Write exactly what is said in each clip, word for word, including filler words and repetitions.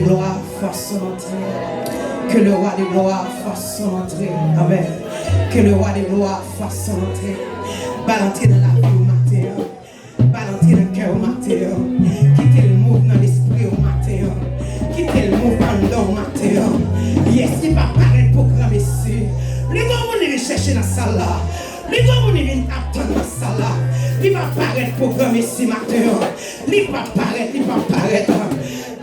Gloire fasse son entrée. Que le roi de gloire fasse son entrée. Amen. Que le roi de gloire fasse son entrée. Ba l antre nan lavi w maten an. Ba l antre nan kè w maten an. Kite l mouv nan lespri w maten an. Kite l mouv anndan w maten an. Yes, li pa parèt pou granmesi. Li gon moun li vin chèche nan sal la. Li gon moun li vin ap tann nan sal la. Li pa parèt pou granmesi maten an. Li pa parèt, li pa parèt.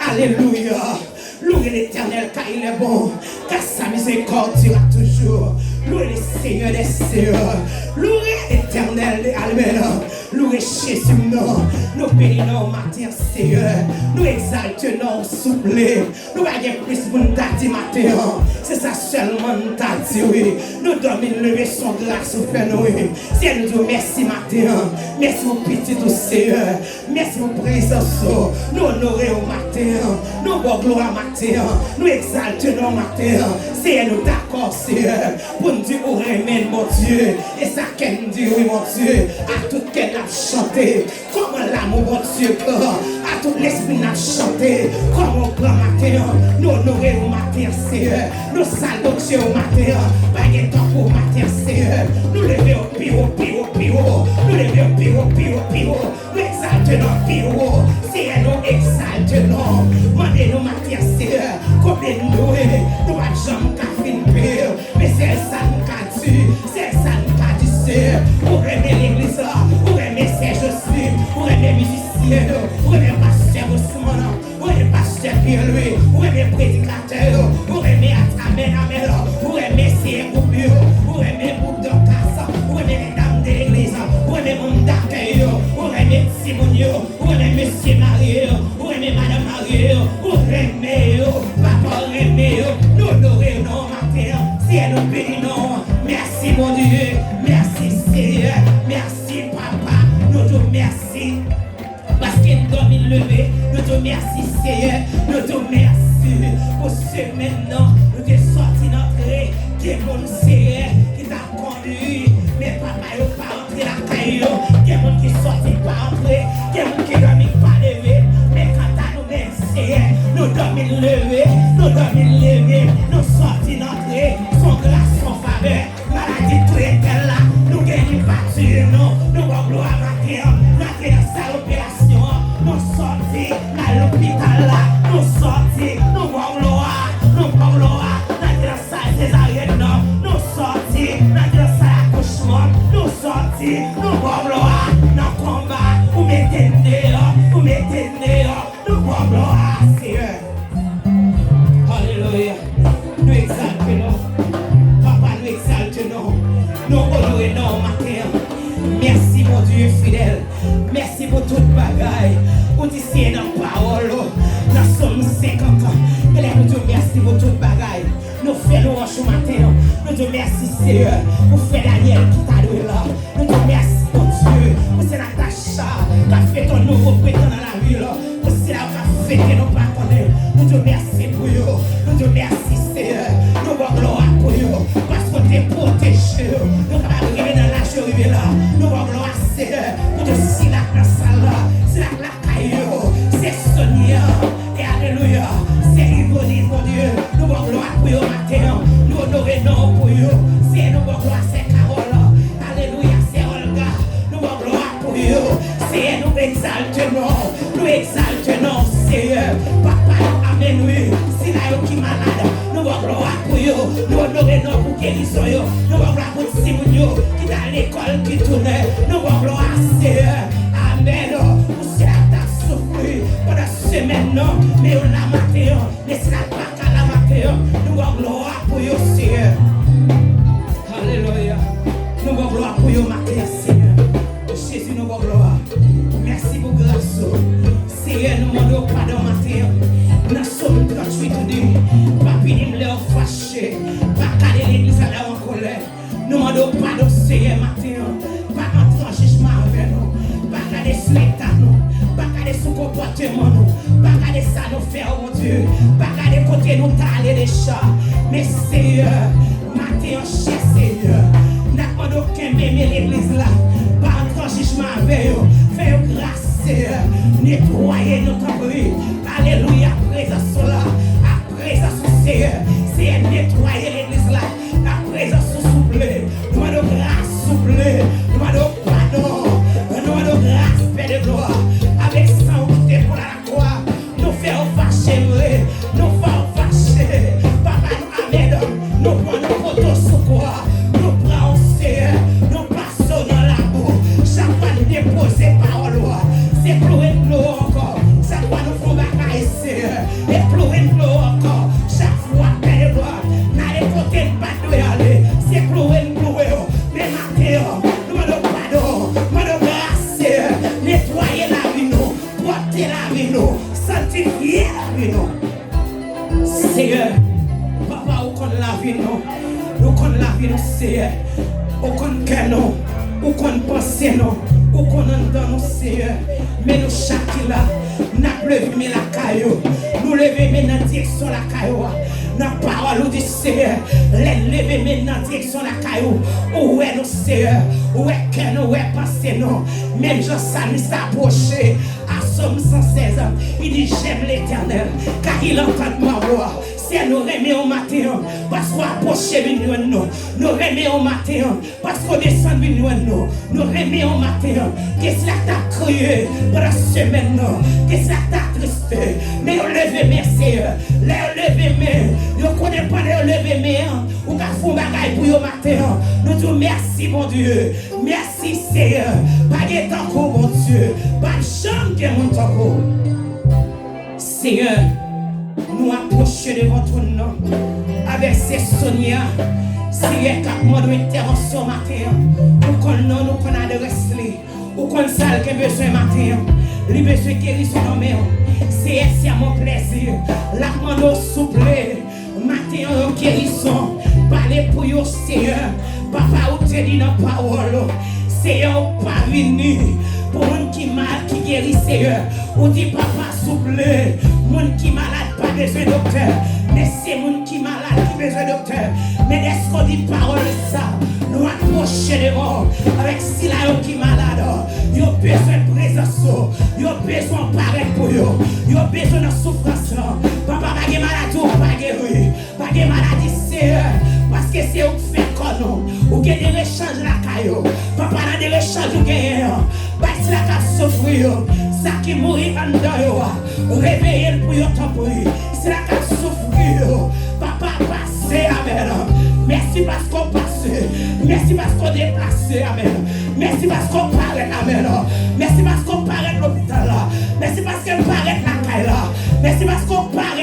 Alelouya. Louez l'Éternel car il est bon, car sa miséricorde durera toujours. Louez le Seigneur des seigneurs. Louez l'Éternel de Almen. Louez Jezi non. Nou beni non w maten an, Seyè. Nou egzalte non w, souple. Nou pa gen plis pou n ta di maten an. Se sa sèlman n ta di, wi. Nou dòmi n leve, se yon gras ou fè nou, wi. Seyè, nou di w mèsi maten an. Mèsi pou pitit ou, Seyè. Mèsi pou prezans ou. Nou onore w maten an. Nou ba w glwa maten an. Nou egzalte non w maten an. Seyè, nou dakò, Seyè, pou n di ou renmen n, Bondye. E sa kè n di, wi, Bondye. A tout kè n ap chante. Kòman lanmou Bondye gran, a tout lespri n ap chante. Kòman w gran maten an, nou onore w maten an, Seyè. Nou salye w maten an, pa gen tankou w maten an, Seyè. Nou leve w pi wo, pi wo, pi wo. Nou leve w pi wo, pi wo, pi wo. Nou egzalte non w pi wo, Seyè, nou egzalte non w. Mande nou maten an, Seyè, konbyen n dwe, nou p ap janm ka fin peye. Men sèl sa n ka di, sèl sa n ka di, se ou renmen legliz la, ou renmen sè Joseph, ou renmen mizisyen yo, ou renmen pastè Bosman, ou renmen pastè Pierre Louis, ou renmen predikatè yo, ou renmen at-, amèn, amèn, ou renmen seyè gwoup yo, ou renmen gwoup Dòkas, ou renmen medam de legliz, ou renmen manm dakèy yo, ou renmen timoun yo, ou renmen mesye marye yo, ou renmen madanm marye yo, ou renmen yo, papa w renmen yo, nou onore non w maten an, Seyè, nou beni non w. Mèsi, Bondye, mèsi, Seyè, mèsi, Papa, nou di w mèsi. Paske n dòmi n leve, nou di w mèsi, Seyè, nou di w mèsi pou semèn nan, nou te sòti n antre, gen moun, Seyè, ki ta kondui, men papa yo pa rantre lakay yo. Gen moun ki sòti pa rantre, gen moun ki dòmi pa leve. Men kanta nou menm, Seyè, nou dòmi n leve, nou dòmi n leve, nou sòti n antre. Se yon gras, se yon favè. Maladi touye tèl la, nou geri, pa tiye nou. Nou ba w glwa maten an, n antre nan sal operasyon an. Nou sòti nan lopital la, nou sòti, nou ba w glwa, nou ba w glwa. N antre nan sal sezaryèn nan, nou sòti, n antre nan sal akouchman, nou sòti, nou ba w glwa. Nan konba, ou mete n deyò, ou mete n deyò, nou ba w glwa, Seyè. Alelouya. Nou egzalte non w. Papa, nou egzalte non w. Nou onore non w maten an. Mèsi, Bondye fidèl. Mèsi pou tout bagay. Ou di, Seyè, nan pawòl ou, nan Sòm senkant, e lè nou di w mèsi pou tout bagay, nou fè lwanj ou maten an. Nou di w mèsi, Seyè, pou frè Daniel ki ta dwe la. Nou di w mèsi, Bondye, pou sè Natacha k ap fete yon nouvo pretan nan lavi l. Pou sila yo k ap fete nou pa konnen, nou di w mèsi pou yo. Nou di w mèsi, Seyè. Nou ba w glwa pou yo. Paske w te pwoteje yo. Yo kapab rive nan laj yo rive la. Nou ba w glwa, Seyè, pou tout sila k nan sal la, sila k lakay yo. Se Sonia. E alelouya. Se Yvonne, Bondye. Nou ba w glwa pou yo maten an. Nou onore non w pou yo. Seyè, nou ba w glwa, sè Carole. Alelouya, sè Olga. Nou ba w glwa pou yo. Seyè, nou egzalte non w. Nou egzalte non w, Seyè. Papa, amèn, wi. Sila yo ki malad, nou ba w glwa pou yo. Nou onore non w pou gerizon yo. Nou ba w glwa pou timoun yo ki t al lekòl, ki tounen. Nou ba w glwa, Seyè. Amèn. Pou sila k t ap soufri pandan semèn nan, men yo la maten an. Men sila k pa ka la maten an, nou ba w glwa pou yo, Seyè. Alelouya. Nou ba w glwa pou yo maten an, Seyè. Jezi, nou ba w glwa. Mèsi pou gras ou. Seyè, nou mande w padon maten an. Nan Sòm tranntuit ou di, pa pini m lè w fache. Pa gade legliz la lè w an kòlè. Nou mande w padon, Seyè, maten an. Pa antre an jijman avè nou. Pa gade sou eta nou. Pa gade sou konpòteman nou. Pa gade sa nou fè, o Bondye. Pa gade kote nou t ale deja. Men, Seyè, maten an, chè Seyè, n ap mande w kenbe men legliz la. Pa antre an jijman avè yo. Fè yo gras, Seyè. Netwaye nou, tanpri. Alelouya, prezans ou la. Jemre, nou fè w fache. Papa nou amèd, nou pran nou poto sou kwa. Nou pran w, Seyè, nou pase w nan labou. Chak fwa n depoze pawòl ou a, se ploure n ploure ankò. Chak fwa nou fè w bagay, Seyè, e ploure n ploure ankò. Chak fwa n pède glwa, n ale kote n pa t dwe ale, se ploure n ploure w. Men maten an, nou mande w padon, mande w gras, Seyè, netwaye lavi nou. Pwòpte lavi nou, sanktifye lavi nou. Seyè, Papa, ou konn lavi nou. Ou konn lavi nou, Seyè. Ou konn kè nou. Ou konn panse nou. Ou konn anndan nou, Seyè. Men nou chak ki la, n ap leve men lakay ou. Nou leve men nan direksyon lakay ou a. Nan pawòl ou di, Seyè, lè n leve men nan direksyon lakay ou, ou wè nou, Seyè. Ou wè kè nou, ou wè panse nou. Menm jan salmis la apwoche a Sòm san sèz, li di, J'aime l'Éternel, car il entend ma voix. Seyè, nou renmen w maten an, paske w apwoche vin jwenn nou. Nou renmen w maten an, paske w desann vin jwenn nou. Nou renmen w maten an, gen sila k t ap kriye pandan semèn nan, gen sila k t ap triste, men yo leve men, Seyè. Lè yo leve men, yo konnen pandan yo leve men an, ou ka fè yon bagay pou yo maten an. Nou di w mèsi, Bondye. Mèsi, Seyè. Pa gen tankou w, Bondye. P ap janm gen moun tankou w. Seyè, nou apwoche devan twòn nan avèk sè Sonia. Seyè, k ap mande w entèvansyon maten an. Ou konn non l, ou konn adrès li. Ou konn sa l gen bezwen maten an. Li bezwen gerizon nan men w. Seyè, c'est à mon plaisir. L ap mande w souple. Maten an, yon gerizon. Pale pou yo, Seyè. Papa, ou te di nan pawòl ou, Seyè, ou pa vini pou moun ki mal, ki geri, Seyè. Ou di, Papa, souple, moun ki malad pa bezwen doktè, men se moun ki malad ki bezwen doktè. Men dèske w di pawòl sa, nou apwoche devan w avèk sila yo ki malad. Yo bezwen prezans ou. Yo bezwen w parèt pou yo. Yo bezwen nan soufrans lan. Papa, pa gen maladi ou pa geri. Pa gen maladi, Seyè, paske se ou k fè kò nou. Ou gen de rechanj lakay ou. Papa, nan de rechanj ou genyen an, bay sila k ap soufri yo, sa ki mouri anndan yo a, reveye l pou yo, tanpri. Sila k ap soufri yo, Papa, pase, amèn. Mèsi paske w pase. Mèsi paske w deplase, amèn. Mèsi paske w parèt, amèn. Mèsi paske w parèt lopital la. Mèsi paske w parèt lakay la. Mèsi paske w parèt